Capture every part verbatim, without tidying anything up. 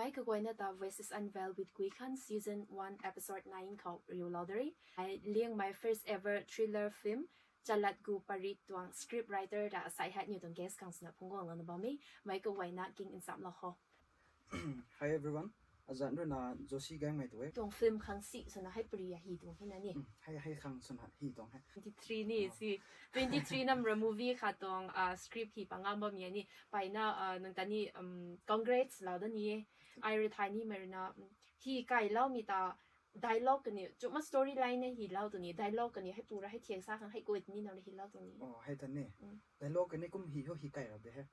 Ai kaguayna ta Voices Unveiled with Guikhan season one episode nine khou riulou da ri. Ai Liangmei first ever thriller film Chalat Gu Parit tuang script writer ta asai hei aniw tuang guest khang swna phungc guanglouna bam e. Mei kaguayna king nchamlou kho. Hi everyone. Azanc ruina Joshi Gangmei tu e. Tuang film khang si swna hei pari a hi tuang hei na ni. Hei hei khang swna hi tuang hei. Twenty three ni si. Twenty three nam ra movie khat tuang script hi pangam bam e ni. Paina nang ta ni congrats lou da ni e. Ai rui thay nimei ruina hi kailoumei ta dialogue kani chuma story line na hi lou tu ni, dialogue kani hei pura hei thiak sa khang hei kut ni nang hei lou tu ni. Oh, hei ta ni. Dialogue kani kum hi ho hi kai ra de he.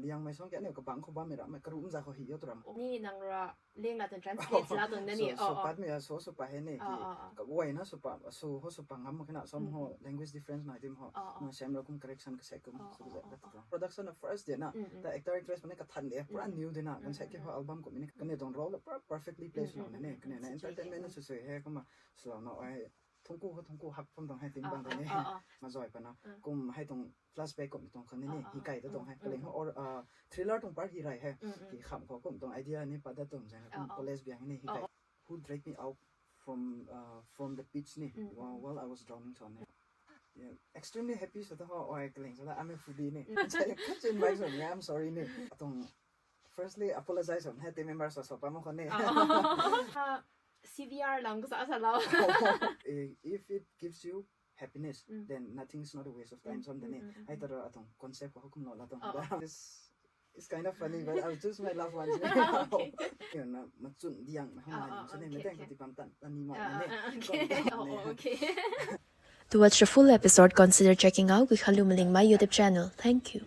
Liangmei song kani kabang khou bammei ramei karum za khou hi ho tu ram. Ni nang ra Liangmei tuang translate lou tu na ni. So pat mi a so so pa he ni ki. Kaguayna so pa so ho so pa ngam kena som ho language difference na tim ho. Na sem ra kum correction ka se kum so za ka tu. Production of first de na. Ta actor actress mane kathan de pura new de na. Kan se ki ho album kum ni kani tuang role pura perfectly play swlou na ni. Kani na entertainment na su su he kuma swlou na ai thungku ho thungku hak pum tuang hei tim bang de ni. Mazoi pa na. Kum hei tuang flashback kum tuang khang ni hi kai ta tuang hei. Kaling ho or thriller tuang par hi rai he. Ki kham khou kum tuang idea ni pat da tuang zang kum college biang ni hi kai. Who dragged me out from uh, from the beach ni while, while I was drowning tuang ni. Yeah, extremely happy sa ta ho oi kaling sa ta I'm a foodie ni. Kachin bai sa ni I'm sorry ni. Tuang firstly apologize on he team member sa so pa mo khou ni. C V R lang ko sa sa lou. If it gives you happiness, then nothing is not a waste of time som de ni. Hei ta ra tuang concept khou kum lou la tuang. It's kind of funny, but I'll choose my loved ones. Ni na machun diang na hong mai sa ni mei tang kati pam tan tan ni mo ni. To watch the full episode, consider checking out Guikhanliu Malingmei YouTube channel. Thank you.